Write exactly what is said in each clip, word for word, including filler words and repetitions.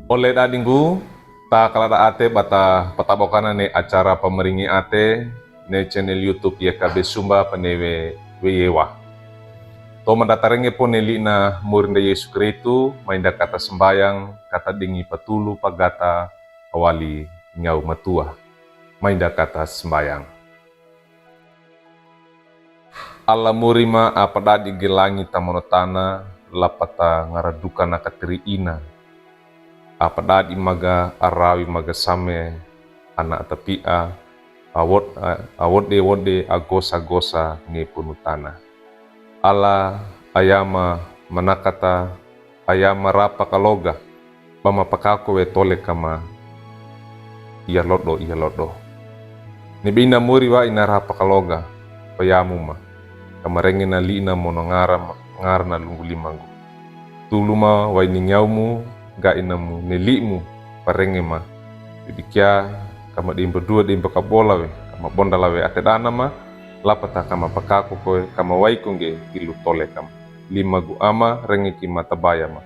Ole da'dinggu, ta kaladaate bata patabokana ne acara pamaringi ate ne channel YouTube YKB Sumba panewe weyewa. To mandatarenge po ne li'na Murinda Yesu Kristu, mainda kata sambayang, kata dingi patulu pagata awali nyau matua. Mainda kata sambayang. Alla Muri ma a padadi gi langi tamono tana, lapata ngaradukana katiri ina. A padadi maga, a rawi maga same, ana a tapia, a wod-, a, a wode-wode, a gosa-gosa ne punu tana. Alla a yama manakata, a yama rapa kaloga, ba mapakako we tole kama, iya lodo, iya lodo. Ni bina Muri wa ina rapa kaloga, payamu ma, kamarenge na li'na mono ngara ma, ngara na lungu limangu. Tulu ma wa ini nyaumu, ga inamu, ne li'mu, parenge ma. Bidikia, kama dimba dua dimba kabola we, kama bondala we ate dana ma, lapata kama pakako koe, kama wai ko ngge, tilu tole kama. Limagu ama, renge ki ma tabaya ma.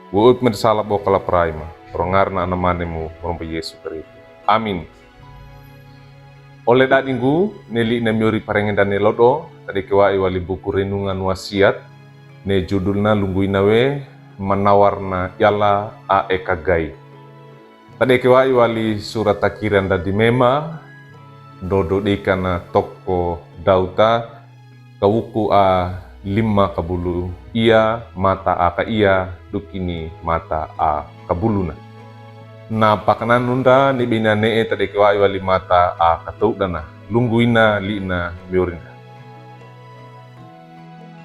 Gu u'ut ma di sala bokala prai ma, rongar na anamanemu, romba Yesu Kristu. Amin. Ole da'dinggu, ne li'na Muri parenge dane lodo, tadeke wa'i wali buku Renungan Wasiat, ne judulna lungu ina we, Manawarna Yala a Ekagai. Tadeke wa'i wali surat takiran dadi mema, dodo dekana toko Dauta, kawuku a lima kabulu ia, mata a kaiya, dukini mata a kabuluna. Na pakananunda ni bina ne'e tadeke wa'i wali mata a katoudana, lungu ina li'na Murinda.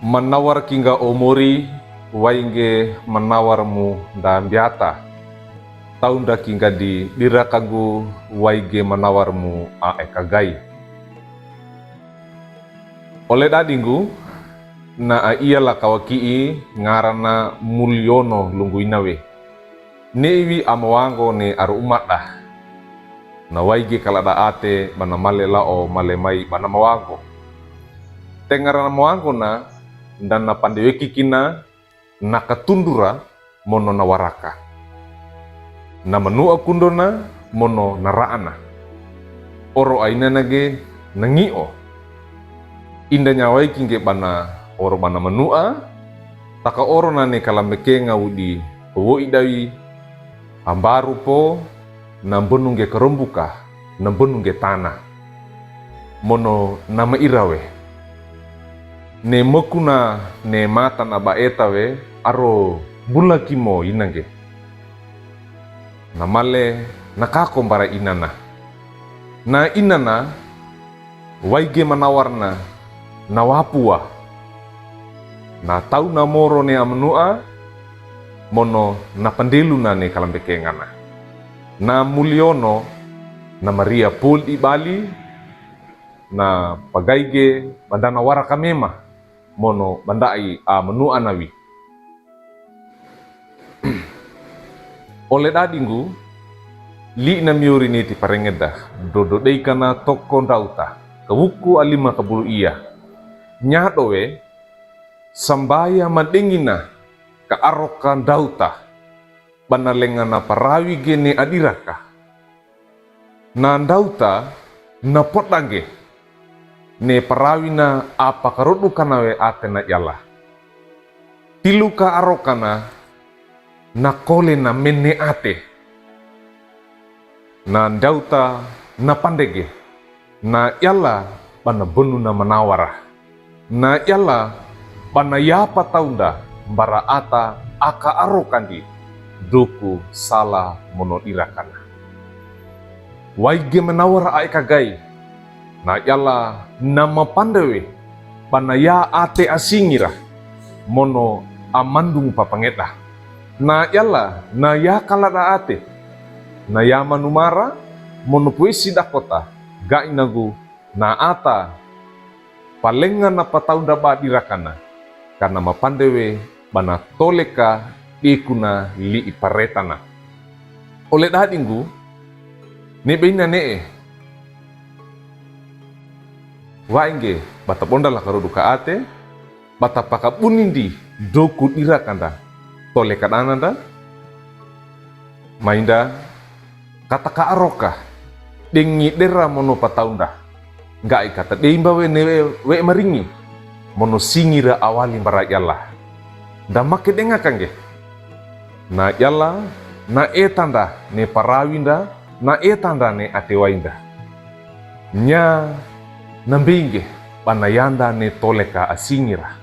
Manawar ki ngga o Muri, wai ngge manawarmu nda mbiata. Taunda ki ngga di dirakagu, wai ngge manawarmu a ekagai. Ole da'dinggu, na a iya la kawaki'i ngarana Muliono lungu ina we. Ne'i wi a mawango ne aro umada. Na wai ngge kalada ate ba na male lao male mai ba na mawango. Te ngarana mawango na, nda na pandeweki kina, na katundura mono na waraka. Na manu'a kundona mono na ra'ana. Oro a inana ngge na ngi'o. Inda nyawai ki ngge ba na oro ba na manu'a, taka oro na ne kalambekenga wudi pawo'i dawi, ambaru po, na mbonu ngge karombuka, na mbonu ngge tana. Mono na maira we. Ne mokuna ne mata na ba eta we, aro bula ki mo ina ngge. Na male na kako mbara inana. Na inana, wai ngge manawarna, na wapu wa. Na tauna moro ne a manu'a, mono na pandeluna ne kalambekengana. Na Muliono, na maria pol di bali, na pagai ngge ba nda na waraka mema, mono ba nda'i a manu'a na wi. Ole da'dinggu, li'na Muri ne ti parengeda, dodo dekana toko Dauta, kawuku a lima kabulu ia. Nyado we, sambaya madengina, ka aroka Dauta, ba na lenga na parawi ngge ne a diraka. Na Dauta, na poda ngge, ne parawina a pakarodukana we ate na yala. Tilu ka arokana, na kole na mene ate. Na Dauta, na pande ngge, na yala ba na bonu na manawara. Na yala ba na yapa taunda mbara ata a ka arokandi, doku sala mono dirakana. Wai ngge manawara a ekagai, na yala na mapande we, ba na ya ate a singira, mono a mandung papangeda. Na yala na ya kalada ate, na ya manumara, mono puesi dakota, ga inagu, na ata, palenga na pataunda ba dirakana, ka na mapande we ba na tole ka dekuna li'i paretana. Ole da'dinggu, ne baina ne'e. Wai ngge, ba ta bonda la karoduka ate, ba ta pakabunindi, doku dirakanda, toleka dananda, mainda, kata kaaroka, dengi dera mono pataunda, ngga'i kata deimba we ne we, we maringi, mono singira awali mbara iala. Nda make dengaka ngge. Na iala, na etanda ne parawinda, na etanda ne atewainda. Nya, na mbeinge, ba na yanda ne toleka asingira.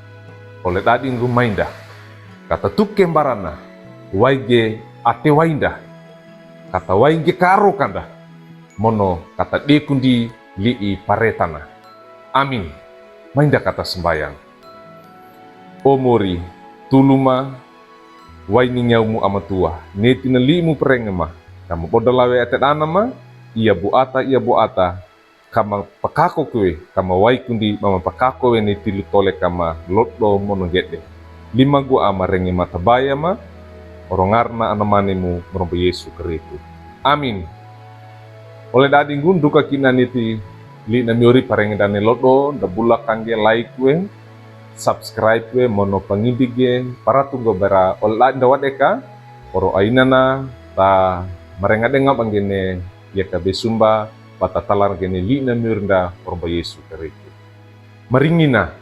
Ole dadi nggu mainda. Kata tuke mbarana, waige atewainda. Kata waige kaarokanda. Mono kata dekundi li'i paretana. Amin. Mainda kata sambayang. O mori, tulu ma, waini nyawmu Ama Tua, ne tina li'imu perenge ma, kama boda lawe ate dana ma, ia buata, ia buata, kama pakako kwe, kama waikundi, mama pakako we ne tilu tole kama lodo mono gede. Lima gua ama renge ma tabaya ma, orongarna ana manemu, morombo Yesu Keristu. Amin. Ole dadi nggundu ka kina niti, li na miori parenge dane lodo, nda bula kangge like we, subscribe we, mono pangindigi, paratu nggo bara, ole dadi nda wadeka, oro ainana, ta marenga denga bangene, ia ka besumba, bata talar gene li na miori nda, morombo Yesu Keristu. Maringina,